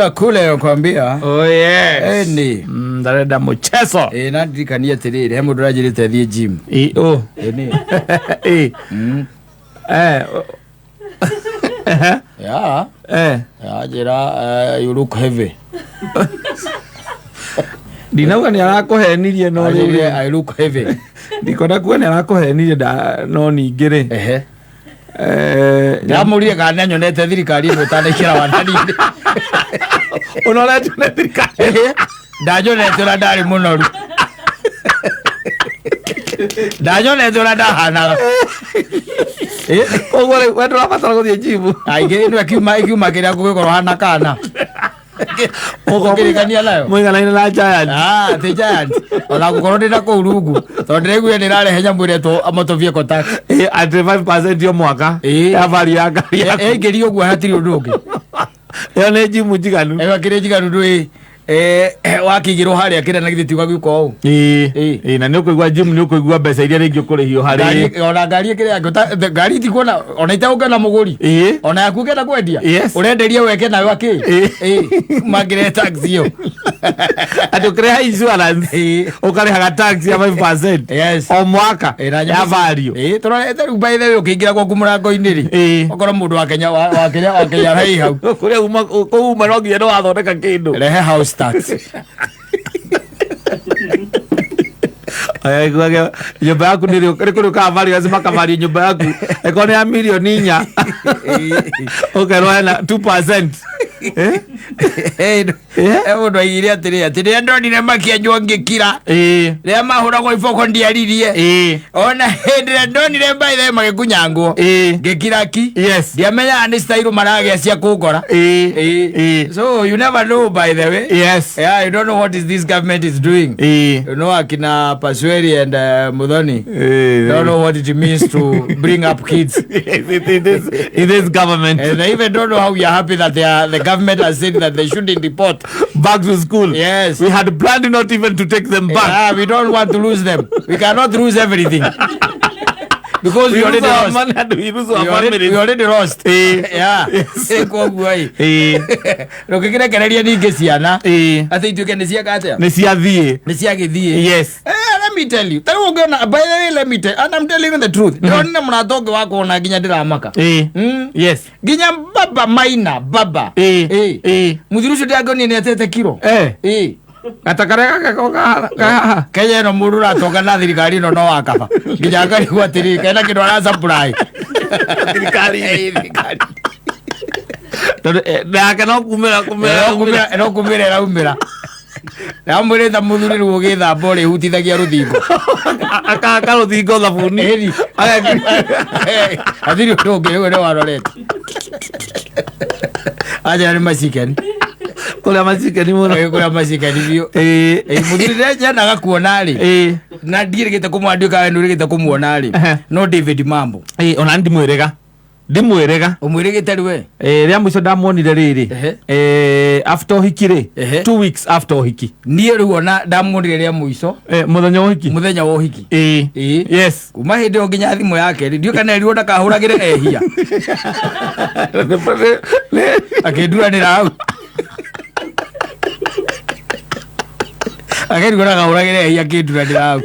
Kule kwambia. Oh yes. Eni. Ndarenda muchezo. Na ndirikanie atiriri, he mundu uranjirite thie gym. I o. Eni. Eh. Eh. Ya. Eh. Anjira you look heavy. Ndinauga nĩ arakũhenirie no Anjĩrire rĩrĩ. I look heavy. Ndikwenda kuga nĩ arakũhenirie no ningĩ rĩ. Ehe. Eh, Ndĩramũrire kana nĩanyonete thirikari ĩno ĩtanaingĩra wathani-inĩ. ũnoretio nĩ thirikari. Ehe. Ndanyonete ũrĩa ndarĩ mũnoru. Ndanyonete ũrĩa ndahanaga. Koguo rĩu we ndũrabatara gũthiĩ gym. Aingĩ ĩno ĩkiuma kĩrĩa gũgĩkorwo hana kana. Ũkĩrigania nayo. Mũiganaine na Giant. Ah, ti Giant. Ona gũkorwo ndĩ na kũu rungu. Tondũ ndĩraiguire nĩ ĩrarehe nyamũ ĩretwo motor vehicle tax. Atĩ 5% o mwaka. Ĩĩ. Ya value ya ngari yaku. Ĩngĩrio ũguo hatirĩ ũndũ ũngĩ. Ĩyo nĩ gym njiganu. Ĩyo ĩkĩrĩ njiganu ndũĩ wakĩigĩrwo harĩa kĩrĩa na githĩ ti ũgagĩũka ũũ. Ĩĩ. Ĩĩ. Ĩĩ, na nĩ ũkũigua gym nĩ ũkũigua mbeca iria rĩngĩ ũkũrĩhio harĩ. Ona ngari ĩkĩrĩ yake ngari itikuona ona itegũkena mũgũri. Ĩĩ. Ona yaku ũngĩenda kwendia. Yes. Ũrenderia weke nayo akĩ. Ĩĩ. Ĩĩ. Mangĩrehe tax ĩyo. Atĩ ũkĩrĩha insurance Ĩĩ. ũkarĩhaga tax ya 5% Yes. o mwaka Ĩĩ, na ya nyamũ ici- value. Ĩĩ, tũrorete rĩu by the way ũkĩingĩra gwaku mũrango-inĩ rĩ. Ĩĩ. Okorwo mũndũ wa Kenya wa Kenya wa Kenya rĩ hau. Kũrĩa uma kũu uma no nginya nĩwathondeka kĩndũ. Rehe house tax. Aya, iguage nyũmba yaku nĩ kũrĩ ũkaga value makavario nyũmba yaku ĩkorwo nĩ ya mirioni 4 ũkerwo hena 2%. Eh? Ĩ, Eh? mũndũ aigire atĩrĩ atĩ rĩrĩa ndonire makĩanjwo ngĩkira Ĩĩ. rĩrĩa mahũragwo iboko ndiaririe Ĩĩ. ona hĩndĩ ĩrĩa ndonire by the way magĩkunyangwo Ĩĩ. ngĩkira ki Yes. ndiamenyaga nĩ style maragĩa cia kũngora Ĩĩ. Ĩĩ. Ĩĩ. So you never know, by the way. Yes. Yeah, you don't know what is this government is doing. Ĩĩ. You know, akina Pasweri and Muthoni Ĩĩ. don't know what it means to bring up kids. In this government. And they even don't know how we are happy that the government has said that they shouldn't deport. Back to school. Yes. We had planned not even to take them back. Yeah, we don't want to lose them. We cannot lose everything. Because we We already lose our lost. money and we lose our We already, families. we already lost. Ĩĩ. Yeah. Yes. Koguo ĩ. Ĩĩ. Rũkĩkĩrekereria ningĩ ciana. Ĩĩ. Atĩ ituĩke nĩ cieka atĩa? Nĩ ciathiĩ. Nĩ ciagĩthiĩ. Yes. Let me tell you. Tarĩu ũngĩona, by the way, let me tell and I'm telling you the truth. Ndĩronire mũrata ũngĩ wakwa ona nginya ndĩramaka. Ĩĩ. Yes. Nginya baba maina baba. Ĩĩ. Ĩĩ. Ĩĩ. Mũthuri ũcio ndĩangĩonire nĩ atete kiro. Eh. Ĩĩ. Gata karĩa gaka kahaha. Kenya ĩno mũndũ ũratonga na thirikari ĩno no wakaba nginya akarigwo atĩrĩ kena kĩndũ arasupply. Thirikari. Ĩĩ, thirikari. Tondũ nake no kumĩra kumĩra No kumĩra ĩraumĩra. Ndamwĩrĩte mũthuri rĩu ũgĩthamba ũrĩhutithagia rũthingo. Akahaka rũthingo thabuni. Ĩni. Hatirĩ ũndũ ũngĩ rĩu nĩ warorete. Anjĩra nĩ macikeni. Kũrĩa macikeni mũno. Ĩĩ, kũrĩa macikeni biũ. Ĩĩ. Ĩĩ, mũthuri rĩrĩa nyendaga kuona rĩ Ĩĩ. na ndiĩrĩgĩte kũmwona ndiũĩ kana we nĩũrĩgĩte kũmuona rĩ Ehe. no David Mambo. Ĩĩ, ona ndimwĩrĩga. Ndimwĩrĩga. Ũmwĩrĩgĩte rĩ we? Rĩa mũico ndamuonire rĩrĩ Ehe. After ũhiki rĩ Ehe. 2 weeks after ũhiki. Niĩ rĩu ona ndamuonire rĩa mũico Mũthenya wa ũhiki. Mũthenya wa ũhiki. Ĩĩ. Ĩĩ. Yes. Kuma hĩndĩ ĩyo nginya thimũ yake rĩ ndiũĩ kana erirwo ndakahũragĩre ehia akĩnduranĩra hau akerirwo ndakahũragĩre ehia akĩnduranĩra hau.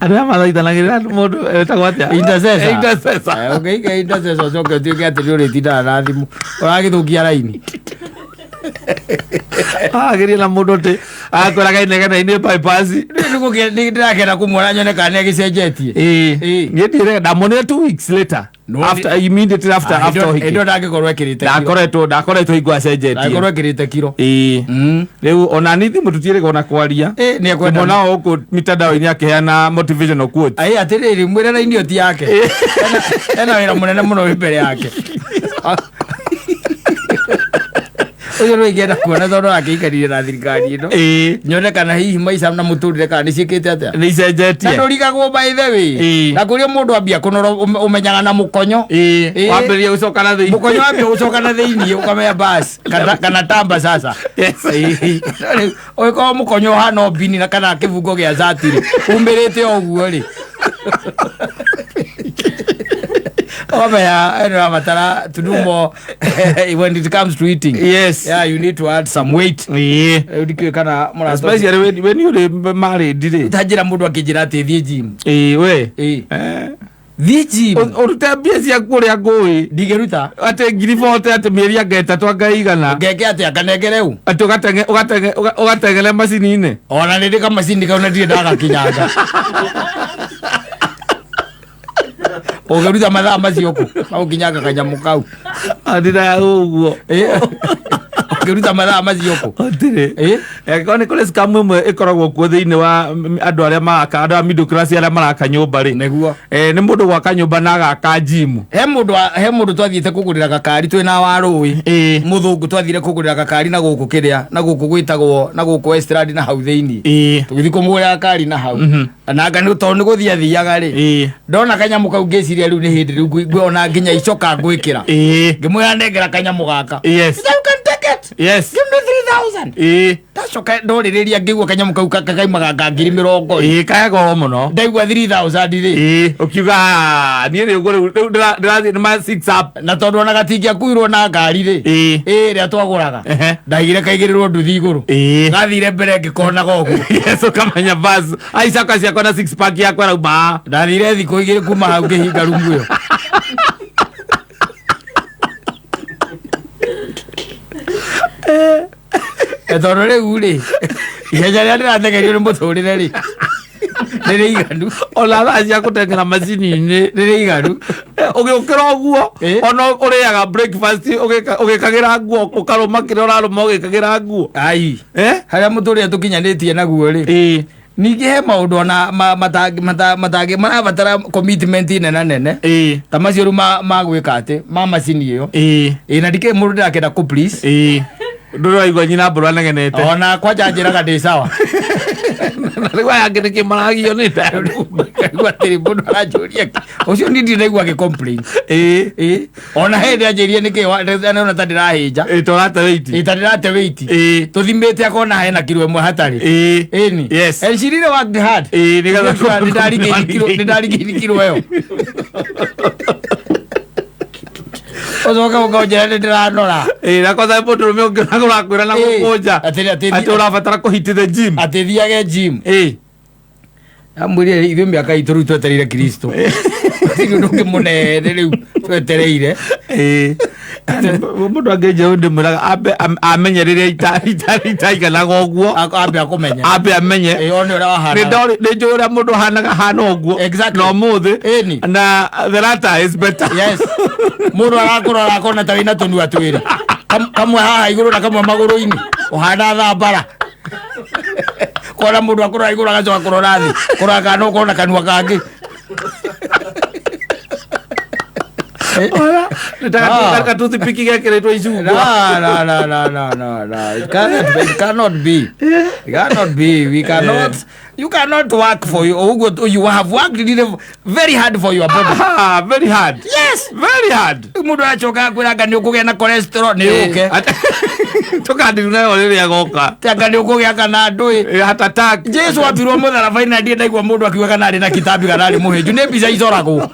Andũ aya mathaithanagĩrĩra mũndũ etagwo atĩa? Intercessor. Intercessor. Ũngĩiga intercessor ũcoke ũtuĩke atĩ nĩ ũrĩtindaga na thimũ ũragĩthũkia raini. Ageria na mũndũ atĩ akwĩraga inegene-inĩ bypass. Nĩ ndĩrakena kũmuona nyone kana nĩ agĩcenjetie. Ĩĩ. Ĩĩ. Niĩ ndiĩrĩga ndamuonire 2 weeks later. No, After immediately after after hĩndĩ ũhiki. ĩyo ndangĩkorwo ekĩrĩte kiro. Ndakoretwo hingo acenjetie. Ndangĩkorwo ekĩrĩte kiro. Ĩĩ. Rĩu ona ni thimũ tũtiĩrĩga ona kwaria. Ĩĩ, nĩ ekwenda. Kũmona o gũkũ mitandao-inĩ akĩheana motivational quotes. Ai atĩrĩrĩ mwĩre raini ĩyo ti yake. Ena wĩra mũnene mũno wĩ mbere yake. Ũcio no ingĩenda kuona tondũ akĩikarire na thirikari ĩno. Ĩĩ. Nyone kana hihi maica na mũtũrĩre kana nĩ ciĩkĩte atĩa. Nĩ Na icenjetie. ndũrigagwo by the way. Ĩĩ. Na kũrĩa mũndũ ambia kũnora ũmenyaga na mũkonyo. Ĩĩ. Ĩĩ. Wambĩrĩria gũcoka na thĩinĩ. Mũkonyo wambia gũcoka na thĩinĩ ũkamenya bas kana tamba sasa. Yes. Ĩĩ. Ũgĩkorwo mũkonyo ũhana o mbini na kana kĩbungo gĩa cati rĩ umĩrĩte o ũguo rĩ. Wamenya ĩno rabatara to do more when it comes to eating. Yes. Yeah, you need to add some weight. Ĩĩ. Rĩu ndikĩũĩ kana mũrata Especially when you're married rĩ. Tanjĩra mũndũ akĩnjĩra atĩ thiĩ gym. Ĩĩ we. Ĩĩ. Eh. Thiĩ gym. Ũrute mbia ciaku ũrĩa ngũĩ. Ndingĩruta. Atĩ ngiri bote atĩ mĩeri anga ĩtatũ anga ĩigana. Ngeke atĩa kanengere ũ? Atĩ ũgateng'ere macini-inĩ. Ona nĩ ndĩ kamacini kau na ndirĩ ndagakinyanga. Ũngĩruta mathaa macio kũ? Magũkinyanga kanyamũ kau. Andira ũguo. Ĩĩ. Ũngĩruta mathaa macio kũ? Gũtirĩ. Ĩĩ. Angĩkorwo nĩ kũrĩ scam ĩmwe ĩkoragwo kuo thĩinĩ wa andũ arĩa maraka, andũ a middle class arĩa maraka nyũmba rĩ. Nĩguo. Nĩ mũndũ gwaka nyũmba na agaka gym. He mũndũ twathiĩte kũgũrĩra gakari twĩna wa rũĩ. Ĩĩ. Mũthũngũ twathire kũgũrĩra gakari na gũkũ kĩrĩa, na gũkũ gwĩtagwo na gũkũ Westland na hau thĩinĩ. Ĩĩ. Tũgĩthiĩ kũmũgũrĩra gakari na hau. Na anga nĩ tondũ nĩ gũthiĩ athiaga rĩ. Ĩĩ. Ndona kanyamũ kau ngĩciria rĩu nĩ hĩndĩ rĩu nguona nginya icoka ngwĩkĩra. Ĩĩ. Ngĩmwĩra nengera kanyamũ gaka. Yes. He said, you can take it. Yes. Give me 3000. Ĩĩ. Ndacoka ndorĩrĩria ngĩigua kanyamũ kau kakaimaga nga ngiri mĩrongo ĩ. Ĩĩ kae goro mũno. Ndaigua 3000 rĩ. Ĩĩ. Ũkiuga niĩ rĩ ũguo rĩu ndĩrathiĩ nĩ ma six up. Na tondũ ona gatingĩakuirwo na ngari rĩ. Ĩĩ. Ĩĩ ĩrĩa twagũraga. Ehe. Ndaigire kaigĩrĩrwo nduthi igũrũ. Ĩĩ. Gathire mbere ngĩkonaga ũguo. Yes, ũkamenya bas. Aicoka ciakwa na six pack yakwa rauma. Ndathire thikũ igĩrĩ kuma hau ngĩhinga rumu ĩyo. Tondũ rĩu rĩ, ihenya rĩrĩa ndĩratengerio nĩ mũtũrĩre rĩ, nĩ rĩiganu. Ona thaa cia gũteng'era macini-inĩ. Nĩ rĩiganu. Ũgĩũkĩra ũguo, Ĩĩ. ona ũrĩaga breakfast ũgĩkagĩra nguo, ũkarũma kĩrĩa ũrarũma ũgĩkagĩra nguo. Ai. Eh? Harĩa mũtũrĩre tũkinyanĩtie naguo rĩ. Ĩĩ. Ningĩ he maũndũ ona matangĩ marabatara commitment nene nene. Ĩĩ. Ta macio rĩu ma gwĩka atĩ, ma macini ĩyo. Ĩĩ. Ĩĩ na ndikĩrĩ mũndũ ndĩrakĩenda kũ please. Ĩĩ. Ndũraigua nyina mbũrũ anegenete. Ona kwanja njĩraga ndĩ sawa. Na rĩu aya angĩ nĩkĩ maragio nĩ nda? Ngaigua atĩrĩ mũndũ aranjũria kĩ. Ũcio niĩ ndirĩ ndaigua agĩ complain. Ĩĩ. Ĩĩ. Ona he hĩndĩ anjĩrire nĩkĩ nona ta ndĩrahĩnja. Ĩĩ tũrate weight. Ĩĩ ta ndĩrate weight. Ĩĩ. Tũthimĩte akona hena kiro ĩmwe hatarĩ. Ĩĩ. Ĩni. Yes. And she really worked hard. Ĩĩ, nĩgetha Nĩ ndarigĩire kiro ĩyo. Ũcoke ũkonjera nĩ ndĩranora. Ĩĩ, na kwanza mũndũ ũrũme ũngĩ ũrakwĩra na Ĩĩ. gũkũnja. Atĩ Atĩ ũrabatara kũhit the gym. Atĩ thiage gym. Ĩĩ. Amwĩrire ithuĩ mĩaka itũ rĩu twetereire Kristo. Gũtirĩ ũndũ ũngĩ mũnene rĩu twetereire. Ĩĩ. Mũndũ angĩnjĩra ũndũ ndĩmwĩraga ambe amenye rĩrĩa itaiganaga ũguo. Ambe akũmenye. Ambe amenye. Ĩĩ, one ũrĩa wahanaga. Nĩ njũĩ ũrĩa mũndũ ahanaga hana ũguo. Exactly. Na ũmũthĩ. Ĩni. Na the latter is better. Yes. Mũndũ arakũrora akona ta wĩna tũnua twĩrĩ. Kamwe haha igũrũ na kamwe magũrũ-inĩ. Ũhana thambara. Kona mũndũ akũrora igũrũ agacoka kũrora thĩ. Kũrora kana ũkorwo na kanua kangĩ. Ora, nĩ gatuthipiki gekĩrĩtwo icungwa. No, no, no, no, no, no, no. It cannot be. It cannot be. It cannot be. We cannot. You cannot work for you. You have worked really very hard for your body. Ah, very hard. Yes. Very hard. Mũndũ aracoka akwĩra anga nĩ ũkũgĩa na cholesterol nĩ ũke. Tũkandiru nayo rĩrĩa goka. Anga nĩ ũkũgĩa kana ndũĩ. Heart attack. Jesu ambirwo mũtharaba-inĩ na ndirĩ ndaigua mũndũ akiuga kana arĩ na kitambi kana arĩ mũhĩnju. Nĩ mbica icoragwo.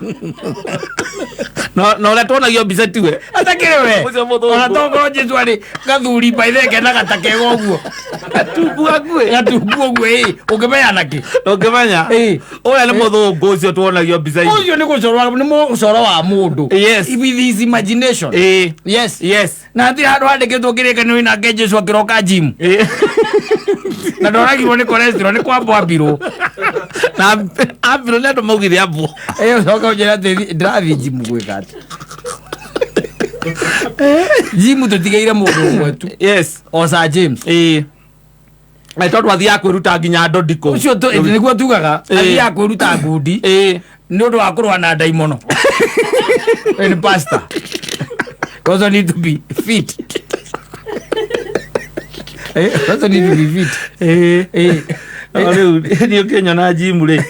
Na ũrĩa tuonagio mbica tiwe. Atakĩrĩ we. Ũcio mũthũngũ. Ona tokorwo Jesu arĩ gathuri by the kenaga ta kega ũguo. Gatungu gakuĩ. Gatungu ũguo ĩ. Ũngĩmenya nakĩ? Ũngĩmenya. Ĩ. Ũrĩa nĩ mũthũngũ ũcio tuonagio mbica-inĩ. Ũcio nĩ gũcorwo nĩ mũcoro wa mũndũ. Yes. With his imagination. Ĩ. Yes. Yes. Na hatirĩ handũ handĩkĩtwo kĩrĩkanĩro-inĩ nake Jesu akĩroka gym. Ĩ. Na ndoragirwo nĩ cholesterol nĩ kwambwo ambirwo. Na ambirwo nĩ andũ maugire ambwo. Ĩ ũcoke ũnjĩre atĩ ndĩrathiĩ gym gwĩka atĩa? Gym tũtigĩire mũndũ ũmwe tu. Yes. O Sir James. Ĩ. Na tondũ athiaga kwĩruta nginya ndodi kũu. Ũcio nĩguo tugaga Ĩ. athiaga kwĩruta ngundi Ĩ. nĩ ũndũ wa kũrũa na ndaimono. Ni pastor. Also need to be fit. Also need to be fit. Ĩ. Ĩ. No rĩu niĩ ũkĩnyona gym rĩ,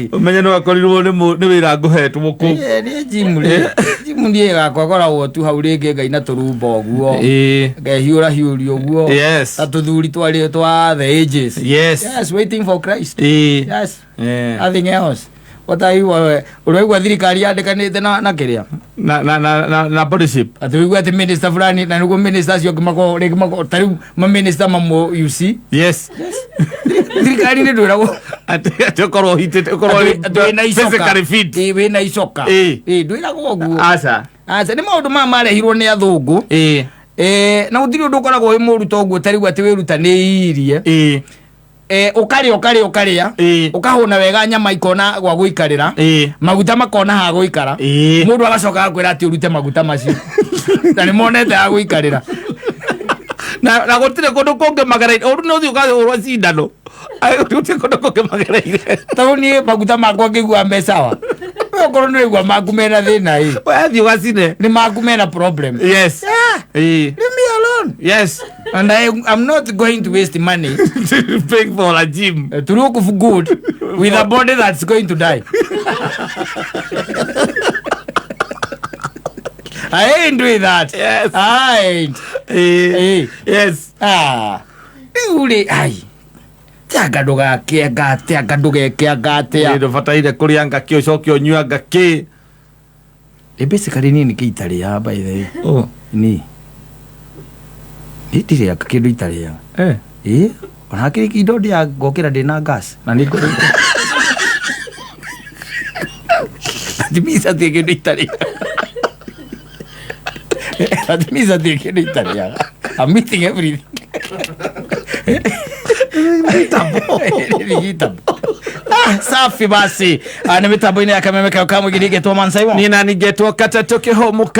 ũmenye no akorirwo nĩ wĩra ngũhetwo kũu. Niĩ gym rĩ, gym niĩ gakwa ngoragwo tu hau rĩngĩ ngaina tũrumba ũguo. Ĩ. Ngehiũra hiũria ũguo. Yes. Ta tũthuri twarĩ twa the ages. Yes. Yes, waiting for Christ. Ĩ. Yes. Eh. Nothing else. Ũtaigua ũraigua thirikari yandĩkanĩte na kĩrĩa Na body shape. Atĩ wĩigua atĩ minister fulani, na nĩguo minister acio angĩ makoragwo rĩngĩ makoragwo ta rĩu maminista mamwe, you see. Thirikari nĩ ndwĩragwo Atĩ ũkorwo ũhitĩte, ũkorwo atĩ wĩna icoka. Physically fit. Ĩ, wĩna icoka. Ĩ. Ĩ, ndwĩragwo ũguo. Aca. Aca, nĩ maũndũ maya marehirwo nĩ athũngũ. Na gũtirĩ ũndũ ũkoragwo wĩ mũru ta ũguo, ta rĩu atĩ wĩrutanĩirie, ũkarĩa, ũkarĩa, ũkarĩa, ũkahũna wega, nyama ikona gwa gũikarĩra, maguta makona ha gũikara. Mũndũ agacoka agakwĩra atĩ ũrute maguta macio na nĩ monete ha gũikarĩra. Na gũtirĩ kũndũ kũngĩ magereire ũru, nĩ ũthiĩ ũkahũrwo cindano. Ai, gũtirĩ kũndũ kũngĩ magereire. Tondũ niĩ maguta makwa ngĩigua me sawa, we okorwo nĩ ũraigua maku mena thĩna ĩ, Wathiĩ ũgacine. Nĩ maku mena problem. Yeah. Leave me alone. And I'm not going to waste money Paying for a gym to look good with a body that's going to die. I ain't doing that. I ain't. Ah. Rĩu rĩ, ai. Tianga ndũgakĩanga atĩa, anga ndũgeke atĩa. Ndũbataire kũrĩa ngakĩ, ũcoke ũnyue ngakĩ. Ĩ, basically niĩ nĩkĩ itarĩaga, by the way? Ni. Niĩ ndirĩaga kĩndũ itarĩaga. Ĩ, ona hakĩrĩ indo ndĩaga ngokĩra ndĩna gas. Na nĩ ngũrĩ. That means hatirĩ kĩndũ itarĩaga. That means hatirĩ kĩndũ itarĩaga. I'm eating everything. Mitambo. Ah, safi basi. Ah, nĩ mĩtambo-inĩ ya kameme kayo kamũgiri getwo Mansaiwo. Niĩ nani ngetwo Katatũ Kĩhũmũka.